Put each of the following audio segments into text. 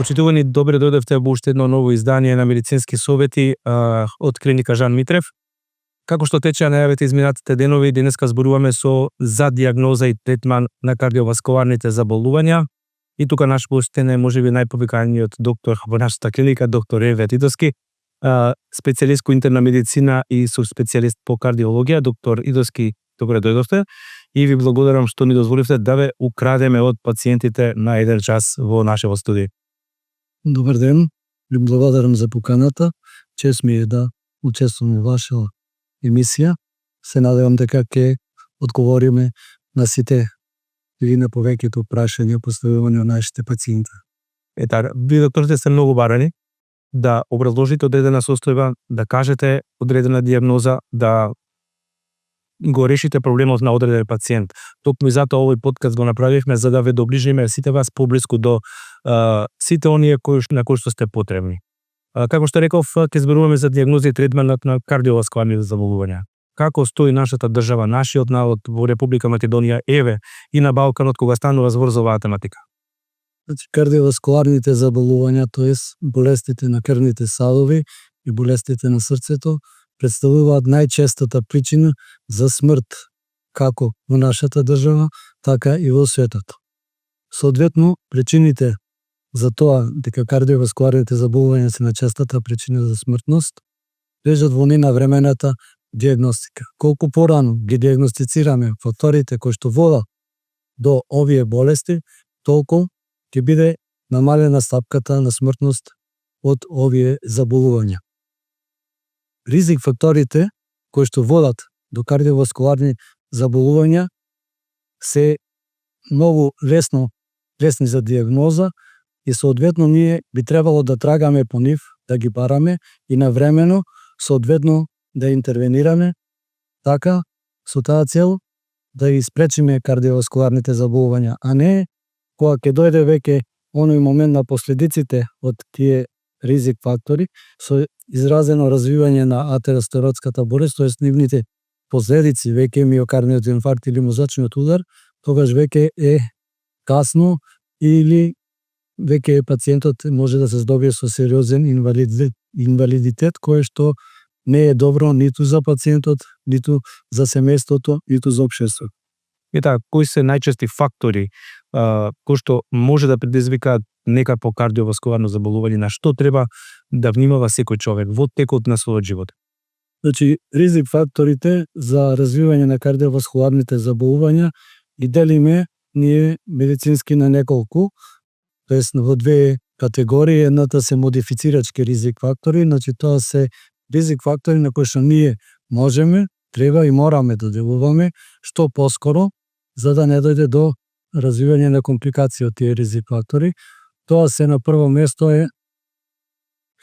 Почитувани, добре дојдовте во уште едно ново издание на Медицински совети од клиника Жан Митрев. Како што течеа најавите изминатите денови, денеска зборуваме за дијагноза и третман на кардиоваскуларните заболувања. И тука наш гостин е можеби најповиканиот доктор во нашата клиника, доктор Еве Идовски, специјалист по интерна медицина и специјалист по кардиологија. Доктор Идовски, добре дојдовте и ви благодарам што ни дозволивте да ве украдеме од пациентите на еден час во нашево студио. Добар ден, ви благодарам за поканата. Чест ми е да учествувам во вашата емисија. Се надевам дека ќе одговориме на сите или на повеќето прашања поставувани од нашите пациенти. Ви докторите сте многу барани да образложите одредена состојба, да кажете одредена дијагноза, да го решите проблемот на одреден пациент. Токму и затоа овој подкаст го направивме за да ве доближиме сите вас поблиску до сите оние на кои што сте потребни. Како што реков, ќе зборуваме за дијагноза и третманот на кардиоваскуларни заболувања. Како стои нашата држава, нашиот народ во Република Македонија, еве и на Балканот кога станува збор за оваа тематика? Кардиоваскуларните заболувања, тоест болестите на крвните садови и болестите на срцето, представуваат најчестата причина за смрт како во нашата држава, така и во светот. Соодветно, причините за тоа дека кардиоваскуларните заболувања се најчестата причина за смртност лежат во ненавремената дијагностика. Колку порано ги дијагностицираме факторите кои што водат до овие болести, толку ќе биде намалена стапката на смртност од овие заболувања. Ризик факторите кои што водат до кардиоваскуларни заболувања се многу лесни за дијагноза и соодветно ние би требало да трагаме по нив, да ги бараме и навремено соодветно да интервенираме, така со таа цел да ги спречиме кардиоваскуларните заболувања, а не кога ќе дојде веќе оној момент на последиците од тие ризик фактори со изразено развивање на атеросклеротската болест, тоест нивните последици, веќе миокардниот инфаркт или мозачниот удар, тогаш веќе е касно или веќе пациентот може да се здобие со сериозен инвалидитет, кое што не е добро ниту за пациентот, ниту за семејството, ниту за општеството. Кои се најчести фактори кои што може да предизвикаат некакво кардиоваскуларно заболување, на што треба да внимава секој човек во текот на својот живот? Ризик факторите за развивање на кардиоваскуларните заболувања ги делиме ние медицински на неколку, тоест во две категории. Едната се модифицирачки ризик фактори, тоа се ризик фактори на кои што ние можеме, треба и мораме да делуваме што поскоро, за да не дојде до развивање на компликации од тие ризик фактори. Тоа се на прво место е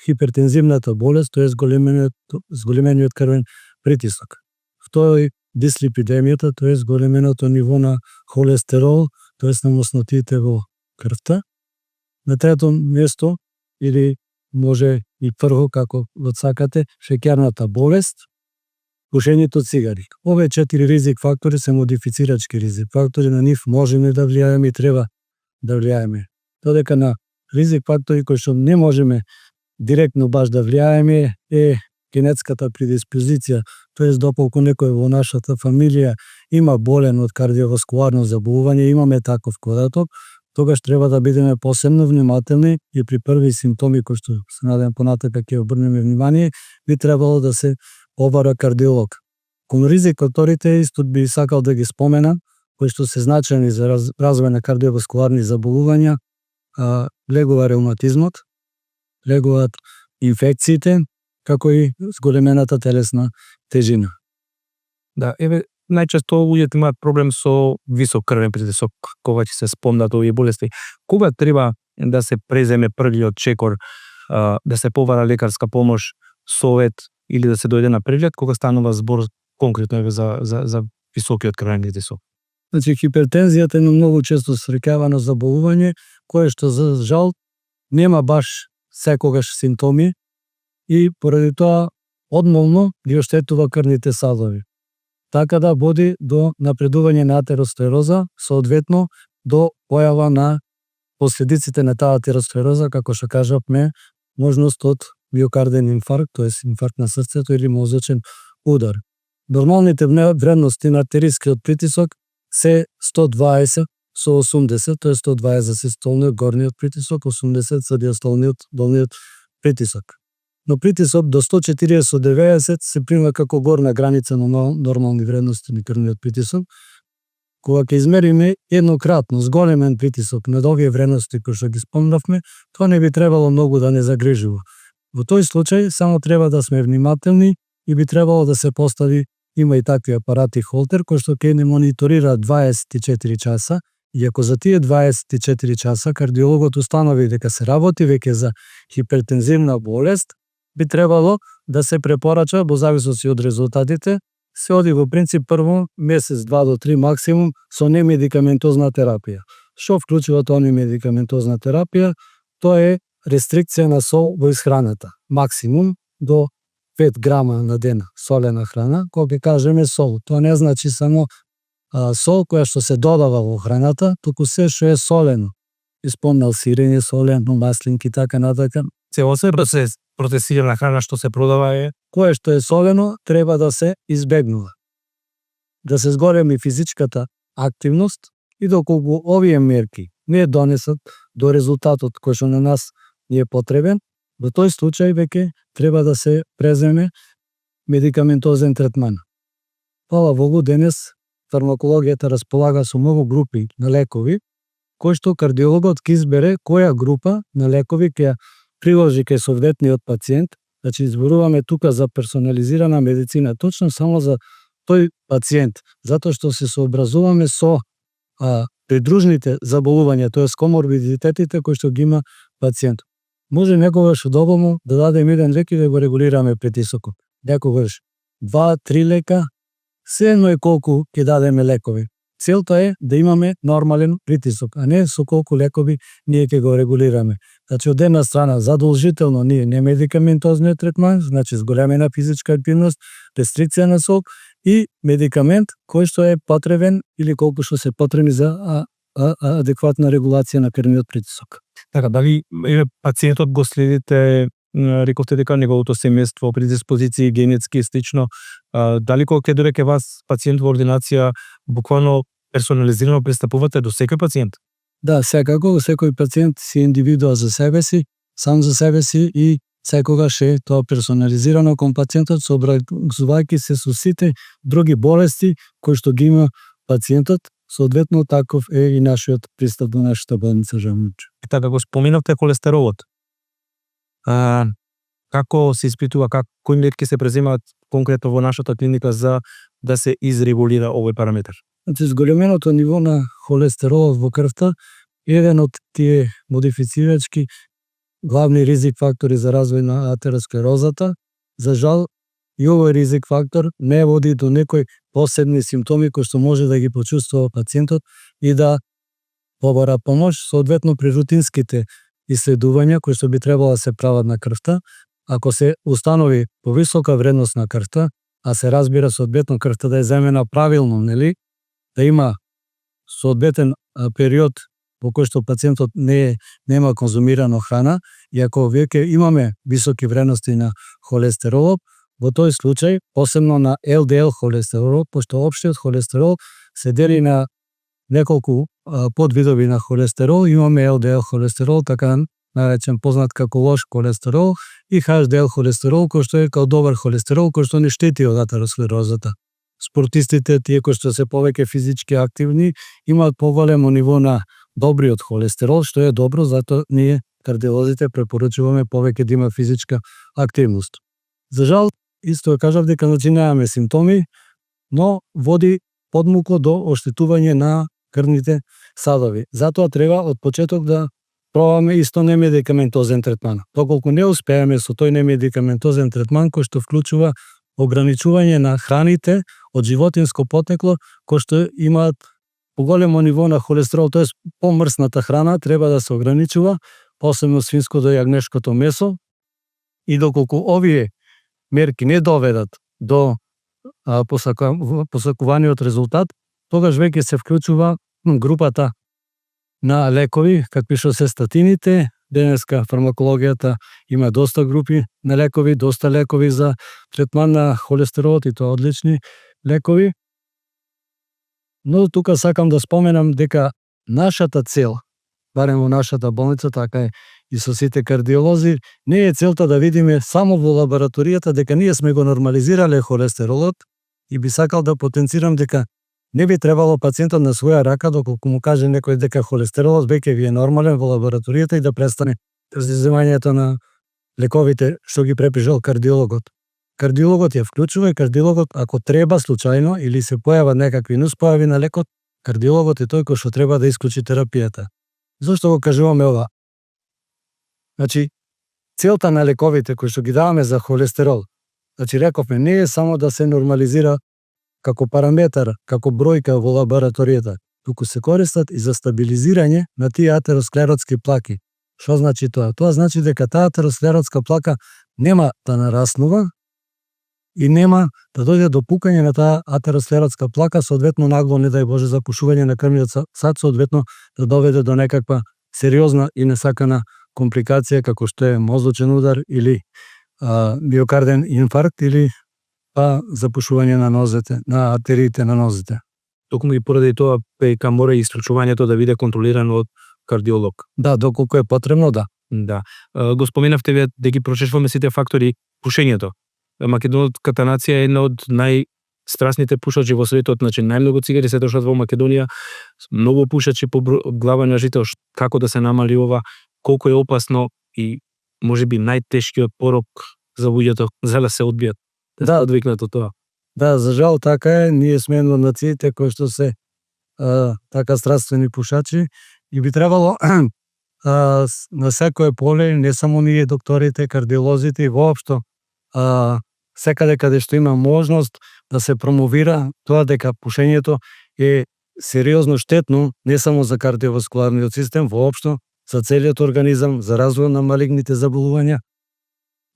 хипертензивната болест, тоест зголемениот крвен притисок. Второ е дислипидемијата, тоест големеното ниво на холестерол, тоест на маснотите во крвта. На трето место, или може и прво како го сакате, шеќерната болест, пушењето цигари. Овие 4 ризик фактори се модифицирачки ризик фактори, на нив можеме да влијаеме и треба да влијаеме. Додека на ризик фактори кои што не можеме директно баш да влијаеме е генетската предиспозиција, тоест дополку некој во нашата фамилија има болен од кардиоваскуларно заболување, имаме таков кодаток, тогаш треба да бидеме посебно внимателни и при први симптоми кои што се надевам понатака ќе обрнеме внимание, би требало да се обара кардиолог. Кон ризик факторите исто би сакал да ги споменам, кои што се значајни за развој на кардиоваскуларни заболувања, легува реуматизмот, легуваат инфекциите, како и зголемената телесна тежина. Најчесто луѓето имаат проблем со висок крвен притисок, кога ќе се спомнат овие болести. Кога треба да се преземе првиот чекор, да се побара лекарска помош, совет или да се дојде на преглед, кога станува збор конкретно за високиот крвен притисок? Хипертензијата е многу често среќавано заболување, кое што за жал нема баш секогаш симптоми и поради тоа одмовно ги оштетува крвните садови. Така да води до напредување на атеросклероза, соодветно до појава на последиците на таа атеросклероза, како што кажавме, можност од миокарден инфаркт, тоест инфаркт на срцето или мозочен удар. Нормалните вредности на артерискиот притисок се 120 со 80, тоа е 120 за систолниот горниот притисок, 80 за диастолниот долниот притисок. Но притисок до 140 со 90 се прима како горна граница на нормални вредности на крвниот притисок. Кога ќе измериме еднократно зголемен притисок на овие вредности кои што ги спомнавме, тоа не би требало многу да не загрижува. Во тој случај само треба да сме внимателни и би требало да се постави, има и такви апарати холтер кои што ќе не мониторира 24 часа, и ако за тие 24 часа кардиологот установи дека се работи веќе за хипертензивна болест, би требало да се препорача во зависност од резултатите, се оди во принцип прво месец, 2 до 3 максимум со немедикаментозна терапија. Што вклучува тоа немедикаментозна терапија? Тоа е рестрикција на сол во исхраната. Максимум до 5 грама на ден солена храна. Кога ќе кажеме сол, тоа не значи само сол која што се додава во храната, туку се што е солено. Испомнал сирење солено, маслинки, така натака. Цело се процесирана храна што се продава е Кое што е солено треба да се избегнува. Да се зголеми физичката активност и доколку овие мерки не донесат до резултатот кој што на нас ни е потребен, во тој случај веќе треба да се преземе медикаментозен третман. Фала Богу, денес фармакологијата располага со многу групи на лекови, кои што кардиологот ќе избере која група на лекови ќе приложи кај соодветниот пациент. Значи, зборуваме тука за персонализирана медицина, точно само за тој пациент, затоа што се сообразуваме со придружните заболувања, тоа е коморбидитетите кои што ги има пациент. Може некогаш удобно да дадеме еден лек и да го регулираме притисокот. Некогаш 2-3 лека, се едно е колку ќе дадеме лекови. Целта е да имаме нормален притисок, а не со колку лекови ние ќе го регулираме. Значи, од една страна задолжително ние не медикаментозниот третман, значи зголемена физичка активност, рестрикција на сол и медикамент кој што е потребен или колку што се потребни за адекватна регулација на крвниот притисок. така, дали пациентот го следите, рековте дека неговото семејство, предиспозиции генетски и слично, дали кога ќе дојде кај вас пациент во ординација, буквално персонализирано пристапувате до секој пациент? Да, секако, секој пациент си индивидуа за себе си, сам за себе си и секогаш е тоа персонализирано кон пациентот, сообразувајќи се со сите други болести кои што ги има пациентот, соодветно таков е и нашиот пристап до нашата болница Жамнич. И така го споменавте холестеролот. Како се испитува, кои мерки се преземаат конкретно во нашата клиника за да се изрегулира овој параметар? Значи, зголеменото ниво на холестеролот во крвта е еден од тие модифицирачки главни ризик фактори за развој на атеросклерозата. За жал, и овој ризик фактор не води до некои посебни симптоми кои што може да ги почувствува пациентот и да побара помош, соодветно при рутинските исследувања кои што би требало да се прават на крвта. Ако се установи повисока вредност на крвта, а се разбира соодветно крвта да е земена правилно, нели, да има соодветен период во кој што пациентот нема конзумирано храна, и ако веќе имаме високи вредности на холестеролот, во тој случај, посебно на LDL холестерол, пошто општиот холестерол се дели на неколку подвидови на холестерол, имаме LDL холестерол, така наречен познат како лош холестерол, и HDL холестерол, кој што е као добар холестерол, кој што не штети од атеросклерозата. Спортистите, тие кои што се повеќе физички активни, имаат поголемо ниво на добриот холестерол, што е добро, затоа ние кардиолозите препорачуваме повеќе да има физичка активност. За жал, исто кажав дека начинаваме симптоми, но води подмукло до оштетување на крвните садови. Затоа треба од почеток да пробаме исто немедикаментозен третман. Доколку не успееме со тој немедикаментозен третман кој што вклучува ограничување на храните од животинско потекло кои што имаат поголемо ниво на холестерол, тоест помрсната храна треба да се ограничува, посебно свинското и јагнешкото месо, и доколку овие мерки не доведат до посакуваниот резултат, тогаш веќе се вклучува групата на лекови, какви што се статините. Денеска фармакологијата има доста групи на лекови, доста лекови за третман на холестеролот и тоа одлични лекови. Но тука сакам да споменам дека нашата цел, барем во нашата болница, така е и со сите кардиолози, не е целта да видиме само во лабораторијата дека ние сме го нормализирале холестеролот, и би сакал да потенцирам дека не би требало пациентот на своја рака, доколку му каже некој дека холестеролот веќе ви е нормален во лабораторијата, и да престане земањето на лековите што ги препишал кардиологот. Кардиологот ја вклучува, и кардиологот, ако треба случајно или се појават некакви нуспојави на лекот, кардиологот е тој кој што треба да исклучи терапијата. Зошто го кажуваме ова? Значи, целта на лековите кои што ги даваме за холестерол, значи рековме, не е само да се нормализира како параметар, како бројка во лабораторијата, туку се користат и за стабилизирање на тие атеросклеротски плаки. Што значи тоа? Тоа значи дека таа атеросклеротска плака нема да нараснува и нема да дојде до пукање на таа атеросклеротска плака, соодветно нагло, не дај Боже, запушување на крвниот сад, соодветно да доведе до некаква сериозна и несакана компликација како што е мозочен удар или миокарден инфаркт или запушување на нозете, на артериите на нозете. Токму и поради тоа ПК мора и истрачувањето да биде контролирано од кардиолог. Да, доколку е потребно, да. Да. Го споменавте вие да ги прочешваме сите фактори пушењето. Македонската нација е една од најстрасните пушачи во светот, значи најмногу цигари се трошат во Македонија, многу пушачи по глава на жител. Како да се намали ова, колку е опасно и можеби најтешкиот порок за луѓето за да се одбијат. Да, одвикнат од тоа. Да, за жал така е, ние сме една од нациите кои што се така страствени пушачи, и би требало на секое поле, не само ние докторите, кардиолозите, и воопшто секаде каде што има можност да се промовира тоа дека пушењето е сериозно штетно не само за кардиоваскуларниот систем, воопшто за целиот организам, за развој на малигните заболувања.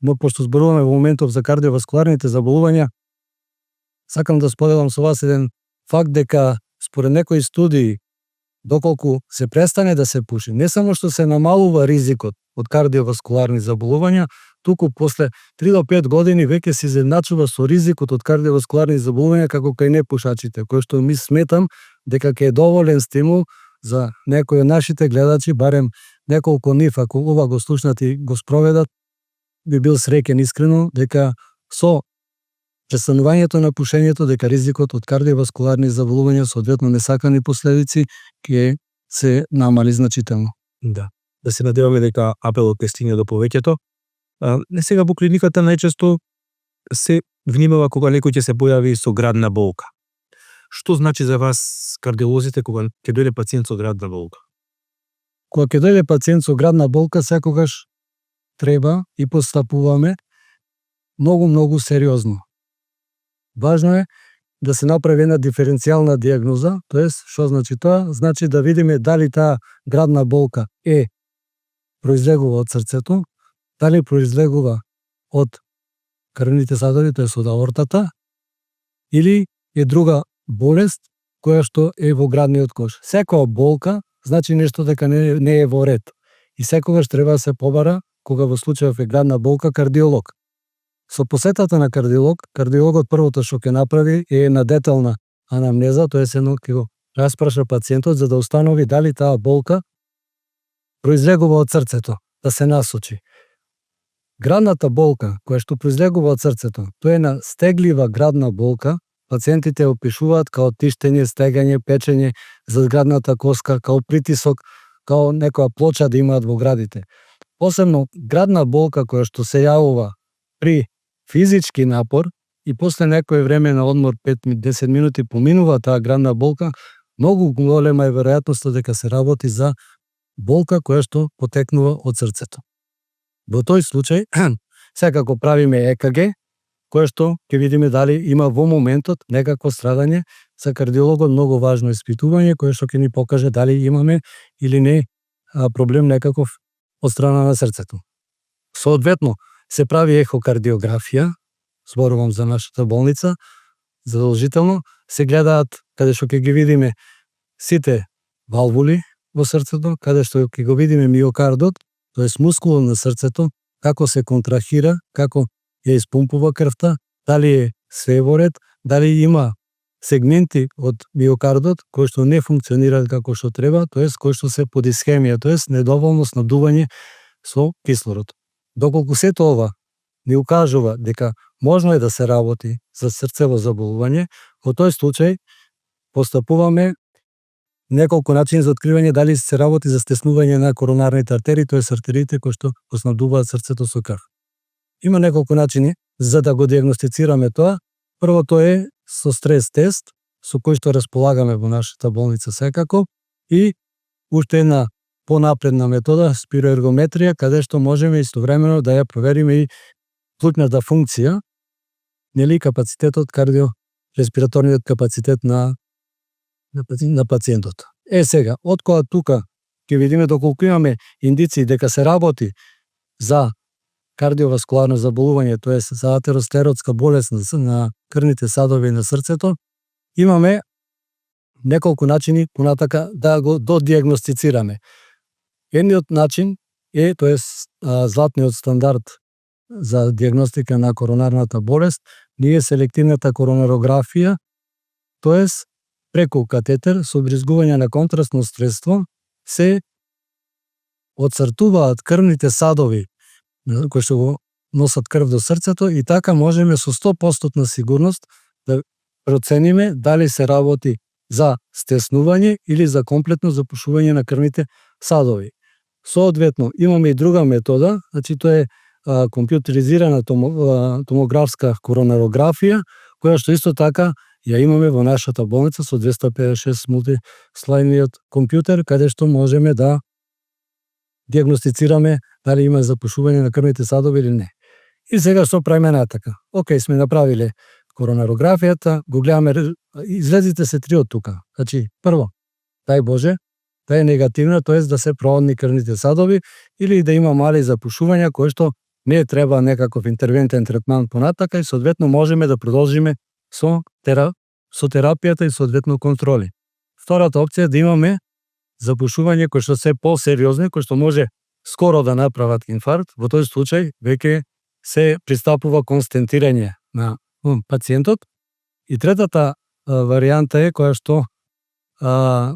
Но пошто зборуваме во моментов за кардиоваскуларните заболувања, сакам да споделам со вас еден факт дека според некои студии, доколку се престане да се пуши, не само што се намалува ризикот од кардиоваскуларни заболувања, туку после 3 до 5 години веќе се изедначува со ризикот од кардиоваскуларни заболувања како кај непушачите, кој што ми сметам дека ќе е доволен стимул за некои од нашите гледачи, барем неколку нив, ако ова го слушнат и го спроведат, би бил среќен искрено дека со престанувањето на пушењето, дека ризикот од кардиоваскуларни заболувања, соодветно несакани последици, ќе се намали значително. Да. Да се надеваме дека апелот ќе стигне до повеќето. Не сега во клиниката најчесто се внимава кога некој ќе се појави со градна болка. Што значи за вас, кардиолозите, кога ќе дојде пациент со градна болка? Кога ќе дојде пациент со градна болка, секогаш треба и постапуваме многу сериозно. Важно е да се направи една диференцијална дијагноза, тоест, што значи тоа? Значи да видиме дали таа градна болка произлегува од срцето, дали произлегува од крвните садови, тоест од аортата, или е друга болест која што е во градниот кош. Секоја болка значи нешто дека не е во ред. И секогаш треба да се побара, кога во случајов е градна болка, кардиолог. Со посетата на кардиолог, кардиологот првото што ќе направи е една детална анамнеза, тоест едно ќе го распраша пациентот за да установи дали таа болка произлегува од срцето, да се насочи. Градната болка, која што произлегува од срцето, тоа е една стеглива градна болка, пациентите опишуваат као тиштење, стегање, печење зад градната коска, као притисок, као некоја плоча да имаат во градите. Посебно градна болка која што се јавува при физички напор и после некој време на одмор 5-10 минути поминува таа градна болка, многу голема е веројатноста дека се работи за болка која што потекнува од срцето. Во тој случај, секако правиме ЕКГ, кое што ќе видиме дали има во моментот некакво страдање. За кардиологот многу важно испитување, кое што ќе ни покаже дали имаме или не проблем некаков од страна на срцето. Соодветно, се прави ехокардиографија, зборувам за нашата болница, задолжително, се гледаат каде што ќе ги видиме сите валвули, во срцето, каде што ќе го видиме миокардот, тоест мускулот на срцето, како се контрахира, како ја испумпува крвта, дали е све во ред, дали има сегменти од миокардот кои што не функционираат како што треба, тоест кои што се под исхемија, тоест недоволно снабдување со кислород. Доколку сето ова ни укажува дека можно е да се работи за срцево заболување, во тој случај постапуваме неколку начини за откривање дали се работи за стеснување на коронарните артерии, тоест артериите кои што го снабдуваат срцето со крв. Има неколку начини за да го диагностицираме тоа. Првото е со стрес тест, со кој што располагаме во нашата болница секако, и уште една понапредна метода, спироергометрија, каде што можеме истовремено да ја провериме и плутната функција, нели капацитетот, кардиореспираторниот капацитет на пациентот. Сега, од кога тука ќе видиме доколку имаме индиции дека се работи за кардиоваскуларно заболување, тоест за атеросклеротска болест на крвните садови на срцето, имаме неколку начини понатака да го додиагностицираме. Едниот начин е, тоест златниот стандард за диагностика на коронарната болест, ние селективната коронарографија, тоест преку катетер со бризгување на контрастно средство се отцртуваат крвните садови кои што го носат крв до срцето, и така можеме со 100% сигурност да процениме дали се работи за стеснување или за комплетно запушување на крвните садови. Соодветно, имаме и друга метода, значи тоа е компјутеризирана томографска коронарографија, која што исто така ја имаме во нашата болница со 256 мултислајниот компјутер, каде што можеме да диагностицираме дали има запушување на крвните садови или не. И сега што правиме натака? Океј, сме направиле коронарографијата, го гледаме, излезите се три од тука. Значи, прво, дај Боже, да е негативна, тоест да се проодни крвните садови или да има мали запушувања кои што не треба некаков интервентен третман понатака, и соодветно можеме да продолжиме со терапијата и соодветно контроли. Втората опција е да имаме запушување кои што се посериозни, кои што може скоро да направат инфаркт. Во тој случај веќе се пристапува кон стентирање на пациентот. И третата варијанта е која што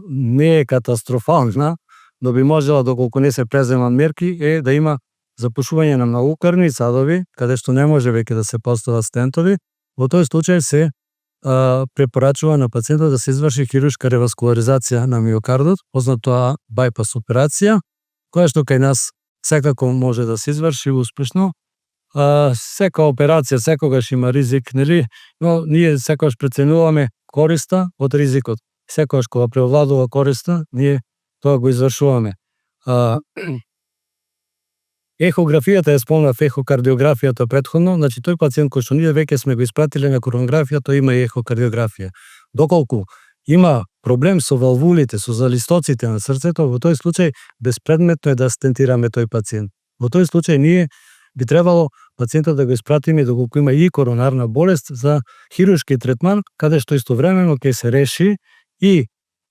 не е катастрофална, но би можела, доколку не се преземат мерки, е да има запушување на многу крвни садови, каде што не може веќе да се постават стентови. Во тој случај се препорачува на пациентот да се изврши хируршка реваскуларизација на миокардот, познато байпас операција, која што кај нас секако може да се изврши успешно. Сека операција секогаш има ризик, нели? Но ние секогаш преценуваме користа од ризикот. Секогаш кога превладува користа, ние тоа го извршуваме. Ехографијата е спомнав, ехокардиографијата претходно, значи тој пациент кој што ние веќе сме го испратиле на коронографија, тој има и ехокардиографија. Доколку има проблем со валвулите, со залистоците на срцето, во тој случај безпредметно е да стентираме тој пациент. Во тој случај ние би требало пациентот да го испратиме доколку има и коронарна болест за хируршки третман, каде што истовремено ќе се реши и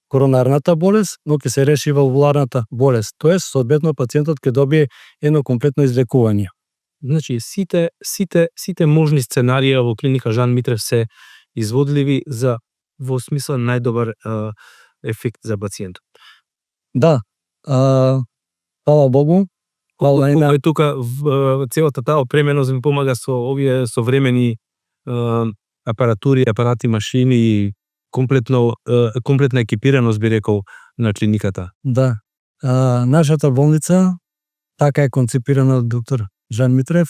коронарната болест, но ќе се реши валвуларната болест. Тоест, соодветно пациентот ќе добие едно комплетно излекување. Значи, сите можни сценарија во клиника Жан Митрев се изводливи за во смисла најдобар ефект за пациентот. Да, фала Богу. Колку тука целата таа опременост ми помага со овие современи апарати, машини и комплетна екипираност, би рекол, на клиниката. Да. Нашата болница така е концепирана од доктор Жан Митрев,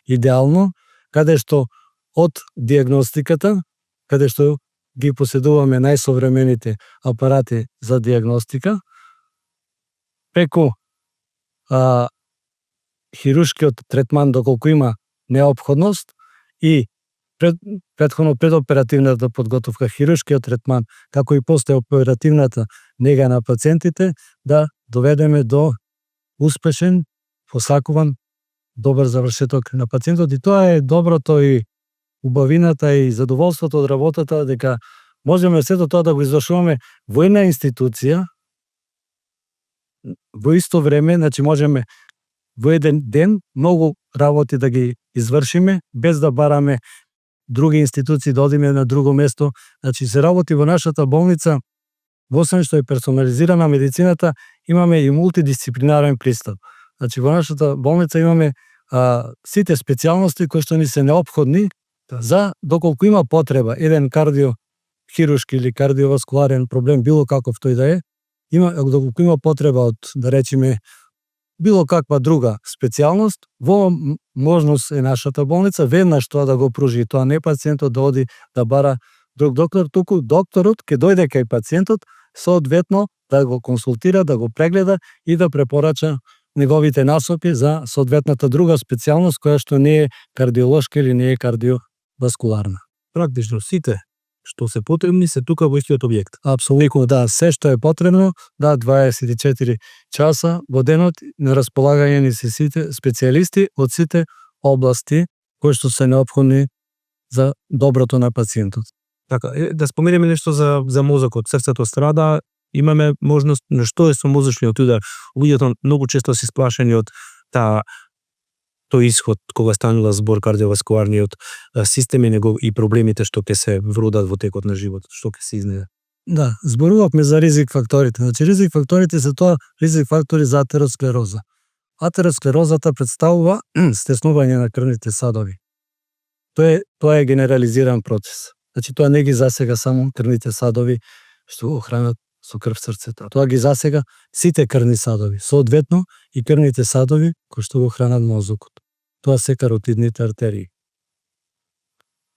идеално, каде што од диагностиката, каде што ги поседуваме најсовремените апарати за диагностика, преку хируршкиот третман доколку има неопходност и претходно предоперативната подготовка, хируршкиот третман, како и после оперативната нега на пациентите, да доведеме до успешен, посакуван, добар завршеток на пациентот. И тоа е доброто и убавината и задоволството од работата, дека можеме сето тоа да го извршуваме во една институција, во исто време, значи можеме во еден ден многу работи да ги извршиме без да бараме други институции да одиме на друго место. Значи се работи во нашата болница, во освен што е персонализирана медицината, имаме и мултидисциплинарен пристап. Значи во нашата болница имаме сите специјалности кои што ни се неопходни за доколку има потреба еден кардиохируршки или кардиоваскуларен проблем, било каков тој да е, доколку има потреба од, да речеме, било каква друга специјалност, во можност е нашата болница веднаш тоа да го пружи, тоа не пациентот да оди да бара друг доктор, туку докторот ќе дојде кај пациентот, соодветно да го консултира, да го прегледа и да препорача неговите насоки за соодветната друга специјалност која што не е кардиолошка или не е кардиоваскуларна. Практично сите што се потребни се тука во истиот објект. Апсолутно да, се што е потребно, да, 24 часа во денот на располагање ни се сите специјалисти од сите области кои што се неопходни за доброто на пациентот. Така, да споменеме нешто за мозокот. Срцето страда, имаме можност на што е со мозочниот удар. Луѓето многу често се сплашени од тој исход кога станува збор кардиоваскуларниот систем и проблемите што ќе се вродат во текот на животот, што ќе се изнеде. Да, зборувавме за ризик факторите. Значи ризик факторите се тоа ризик фактори за атеросклероза. Атеросклерозата представува стеснување на крвните садови. Тоа е генерализиран процес. Значи тоа не ги засега само крвните садови што го хранат со крв срцето. Тоа ги засега сите крвни садови, соодветно и крвните садови кои што го хранат мозокот. Тоа се каротидните артерии.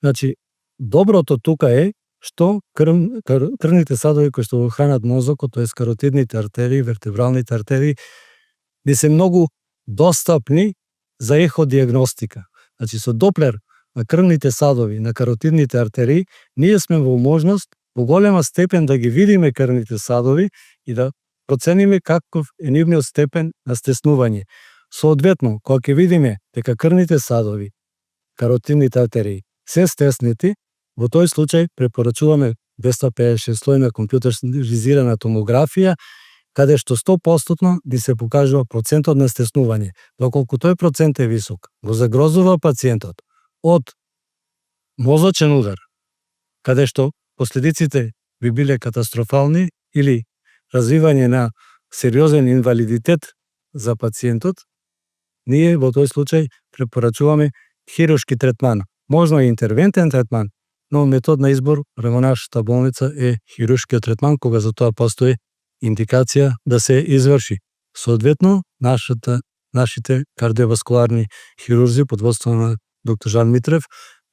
Значи, доброто тука е што крвните садови кои што го хранат мозокот, тоа е каротидните артерии, вертебралните артерии, не се многу достапни за еходиагностика. Значи, со доплер на крвните садови, на каротидните артерии, ние сме во можност во голема степен да ги видиме крвните садови и да процениме каков е нивниот степен на стеснување. Соодветно, кога ќе видиме дека крвните садови, каротидните артерии се стеснети, во тој случај препорачуваме 256 слојна компјутеризирана томографија, каде што 100% ни се покажува процентот на стеснување. Доколку тој процент е висок, го загрозува пациентот од мозочен удар, каде што последиците би биле катастрофални или развивање на сериозен инвалидитет за пациентот, ние во тој случај препорачуваме хируршки третман. Можно и интервентен третман, но метод на избор во нашата болница е хируршкиот третман, кога за тоа постои индикација да се изврши. Соодветно, нашите кардиоваскуларни хирурзи под водство на доктор Жан Митрев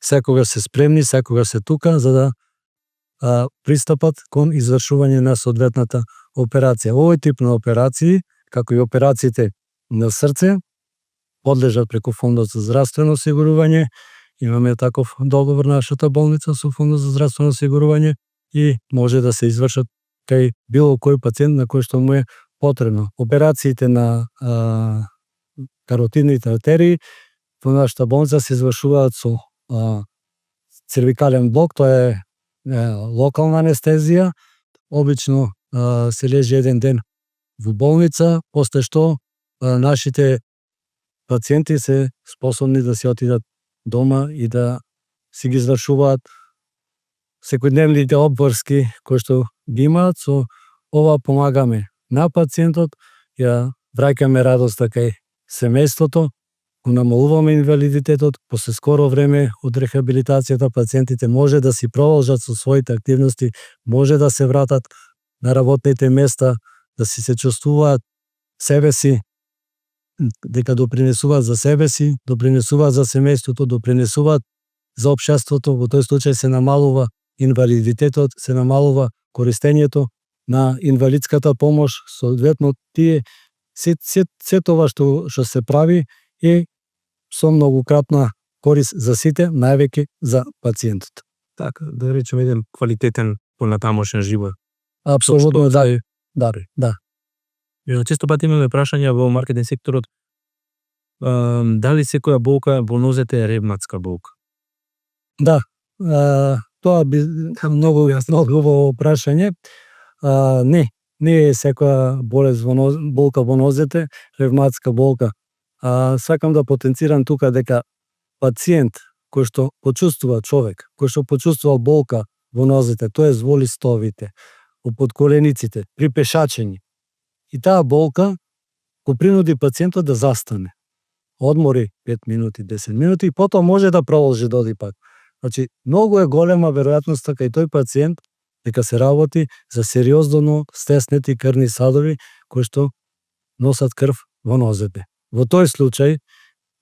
секогаш се спремни, секогаш се тука за да пристапат кон извршување на соодветната операција. Овој тип на операции, како и операциите на срце, подлежат преку Фондот за здравствено осигурување. Имаме таков договор нашата болница со Фондот за здравствено осигурување и може да се извршат кај било кој пациент на кој што му е потребно. Операциите на каротидните артерии во нашата болница се извршуваат со цервикален блок, тоа е локална анестезија. Обично се лежи еден ден во болница, после што нашите пациенти се способни да си отидат дома и да си ги извршуваат секојдневните обврски кои што ги имаат. Со ова помагаме на пациентот, ја враќаме радоста кај семејството, го намалуваме инвалидитетот. После скоро време од рехабилитацијата пациентите може да си продолжат со своите активности, може да се вратат на работните места, да се чувствуваат себе си, дека допринесуваат за себе си, допринесуваат за семејството, допринесуваат за општеството. Во тој случај се намалува инвалидитетот, се намалува користењето на инвалидската помош. Соодветно, се тоа што се прави е со многократна корист за сите, највеќе за пациентот. Така, да речеме еден квалитетен понатамошен живот. Апсолутно да. Често пати имаме прашања во маркетинг секторот, дали секоја болка во нозете е ревматска болка? Да, тоа би многу јасно одговор прашање. Не, не е секоја болест болка во нозете, ревматска болка. Сакам да потенцирам тука дека пациент кој што почувствува човек, кој што почувствува болка во нозете, тоа во листовите, во подколениците, при пешачење. И таа болка го принуди пациентот да застане. Одмори 5 минути, 10 минути и потоа може да продолжи да оди пак. Значи, многу е голема веројатноста кај тој пациент дека се работи за сериозно стеснети крвни садови кои што носат крв во нозете. Во тој случај,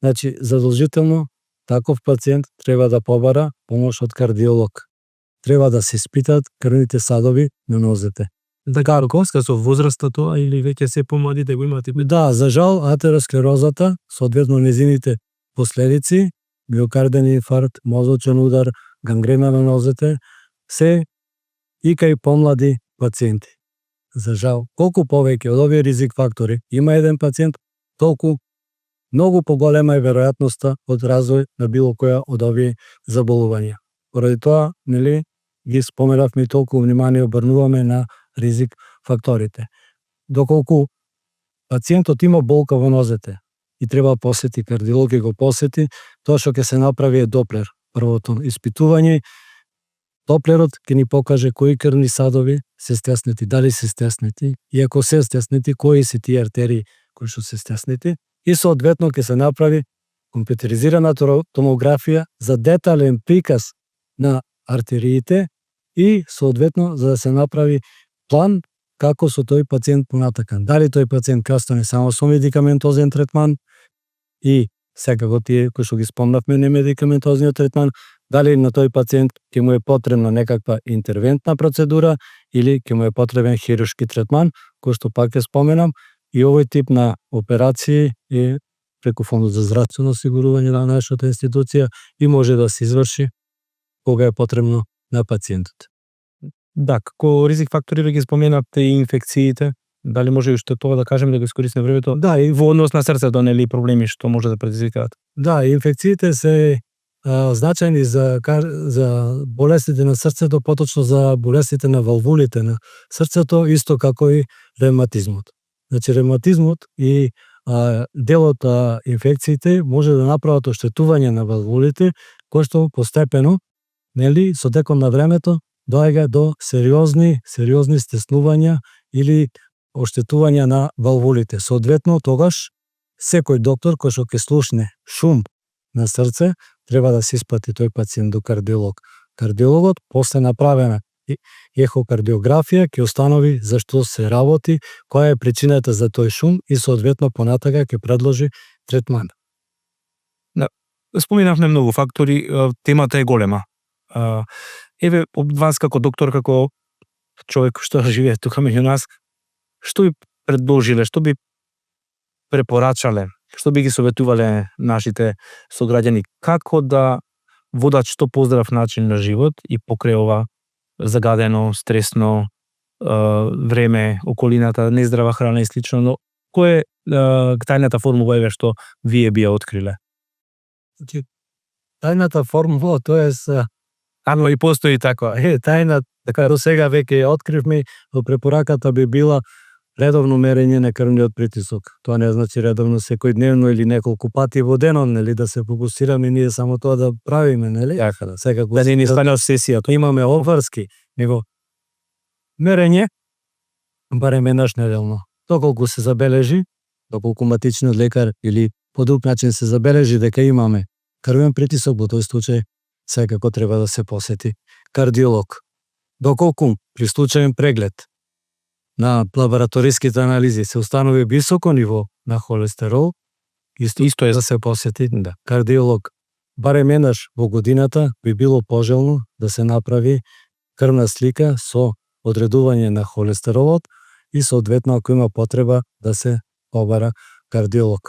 значи, задолжително таков пациент треба да побара помош од кардиолог. Треба да се испитат крвните садови на нозете. Така коска со возраста тоа или веќе се помладите го имате? Да, за жал, атеросклерозата, соодветно незините последици, миокарден инфаркт, мозочен удар, гангрена на нозете, се и кај помлади пациенти. За жал, колку повеќе од овие ризик фактори има еден пациент, толку многу поголема е веројатноста од развој на било која од овие заболувања. Поради тоа, нели, ги споменавме и толку внимание обрнуваме на ризик факторите. Доколку пациентот има болка во нозете и треба посети кардиолог и го посети, тоа што ќе се направи е доплер. Првото испитување, доплерот ќе ни покаже кои крвни садови се стеснети, дали се стеснети, и ако се стеснети, кои се тие артерии кои што се стеснети, и соодветно ќе се направи компјутеризирана томографија за детален приказ на артериите и соодветно за да се направи план како со тој пациент понатака. Дали тој пациент ќе остане само со медикаментозен третман и секако тие кои што ги спомнавме немедикаментозниот третман, дали на тој пациент ќе му е потребна некаква интервентна процедура или ќе му е потребен хируршки третман, кој што пак ќе споменам, и овој тип на операции е преку Фондот за здравствено осигурување на нашата институција и може да се изврши кога е потребно на пациентот. Да, како ризик фактори веќе споменавте и инфекциите, дали може уште тоа да кажеме да го искористиме времето? Да, и Во однос на срцето, нели, проблеми што може да предизвикаат? да, инфекциите се значајни за болестите на срцето, поточно за болестите на валвулите на срцето, исто како и ревматизмот. Значи, ревматизмот и делот инфекциите може да направат оштетување на валвулите, кој што постепено, нели, со текот на времето доаѓа до сериозни стеснувања или оштетувања на валвулите. Соодветно, тогаш секој доктор кој што ќе слушне шум на срце, треба да се испрати тој пациент до кардиолог. Кардиологот после направена ехокардиографија ќе установи зашто се работи, која е причината за тој шум и соодветно понатака ќе предложи третман. Споменавме многу фактори, темата е голема. Еве, од вас како доктор, како човек што живее тука меѓу нас, што би предложиле, што би препорачале, што би ги советувале нашите сограѓани, како да водат што поздрав начин на живот и покрај ова загадено, стресно време, околината, нездрава храна и слично, но кој е тајната формула еве што вие би ја откриле? Тајната формула, тоест Ано и постои таква. тајна, така до сега веќе ја откривме, во препораката би била редовно мерење на крвниот притисок. Тоа не значи редовно секојдневно или неколку пати во денот, нели, да се фокусираме ние само тоа да правиме, нели? Така да. Секако Да не ни стане обсесија. имаме обврски, него мерење барем еднаш неделно. Доколку се забележи, доколку матичниот лекар или по друг начин се забележи дека имаме крвен притисок, во тој случај секако треба да се посети кардиолог. Доколку при случаен преглед на лабораториските анализи се установи високо ниво на холестерол, Исто е да се посети кардиолог. Барем еднаш во годината би било пожелно да се направи крвна слика со одредување на холестеролот и соодветно ако има потреба да се побара кардиолог.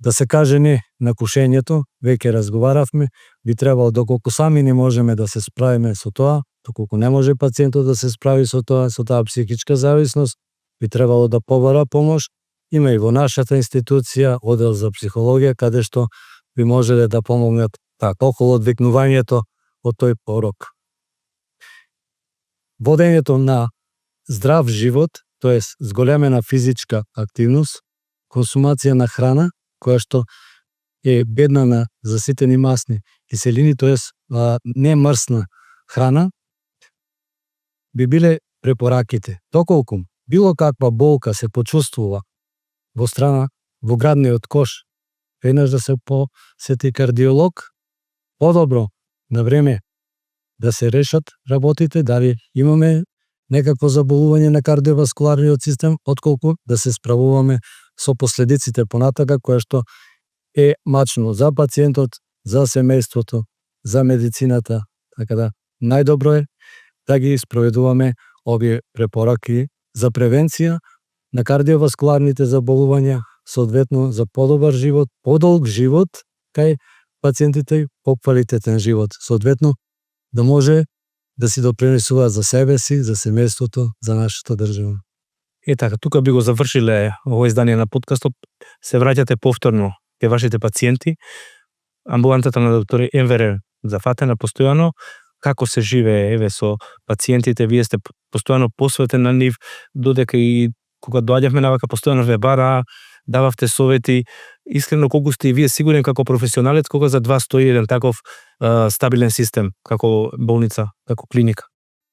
Да се каже не на кушењето, веќе разговаравме, би требало доколку сами не можеме да се справиме со тоа, доколку не може пациентот да се справи со таа психичка зависност, би требало да побара помош. Има и во нашата институција оддел за психологија, каде што би можеле да помогнат околу одвикнувањето од тој порок. Водењето на здрав живот, тоест зголемена физичка активност, консумација на храна која што е бедна на заситени масни киселини, тоест не мрсна храна, би биле препораките. Доколку било каква болка се почувствува во градниот кош, веднаш да се посети кардиолог, подобро на време да се решат работите, дали имаме некакво заболување на кардиоваскуларниот систем, отколку да се справуваме со последиците понатака, која што е мачно за пациентот, за семејството, за медицината. Така да, најдобро е да ги спроведуваме овие препораки за превенција на кардиоваскуларните заболувања, соодветно за подобар живот, подолг живот кај пациентите, поквалитетен живот, соодветно да може да си допринесуваат за себе си, за семејството, за нашата држава. Така, тука би го завршиле ово издание на подкастот. Се враќате повторно кај вашите пациенти. Амбулантата на доктор Енвере зафатена постојано. Како се живее еве со пациентите, вие сте постојано посветен на нив, додека и кога доаѓавме на вака постојано ве бара, дававте совети. Искрено, колку сте и вие сигурен како професионалец, кога за вас стои еден таков стабилен систем, како болница, како клиника?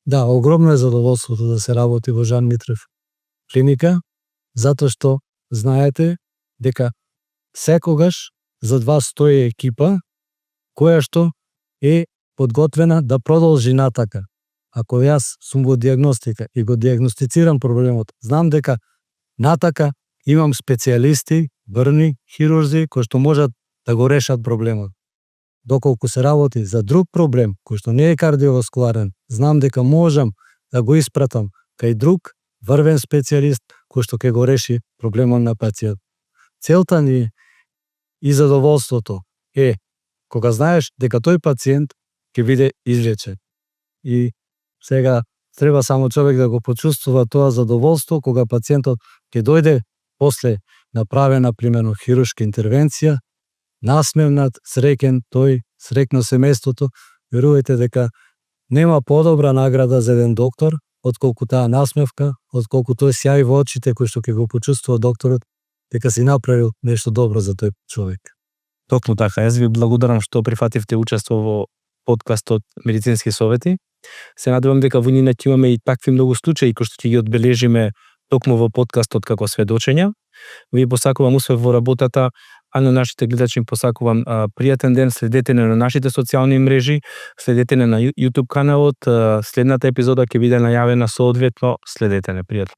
Да, огромно е задоволството да се работи во Жан Митрев клиника, затоа што знаете дека секогаш зад вас стои екипа која што е подготвена да продолжи натака. Ако јас сум во диагностика и го диагностицирам проблемот, знам дека натака имам специјалисти, врни хирурзи кои што можат да го решат проблемот. Доколку се работи за друг проблем кој што не е кардиоваскуларен, знам дека можам да го испратам кај друг врвен специјалист кој што ќе го реши проблемот на пациент. Целта ни е и задоволството е кога знаеш дека тој пациент ќе биде излечен. И сега треба само човек да го почувствува тоа задоволство кога пациентот ќе дојде после направена примерно хируршка интервенција, насмевнат, среќен тој, среќно семејството. Верувајте дека нема подобра награда за еден доктор отколку таа насмевка, отколку тој сјај во очите кој што ќе го почувствува докторот дека си направил нешто добро за тој човек. Токму така. Јас ви благодарам што прифативте учество во подкастот Медицински совети. Се надевам дека во нина ќе имаме и такви многу случаи кои што ќе ги одбележиме токму во подкастот како сведочења. Ви посакувам успех во работата, а на нашите гледачи им посакувам пријатен ден. Следете на нашите социјални мрежи, следете на YouTube каналот. Следната епизода ќе биде најавена соодветно. Следете не, пријатно.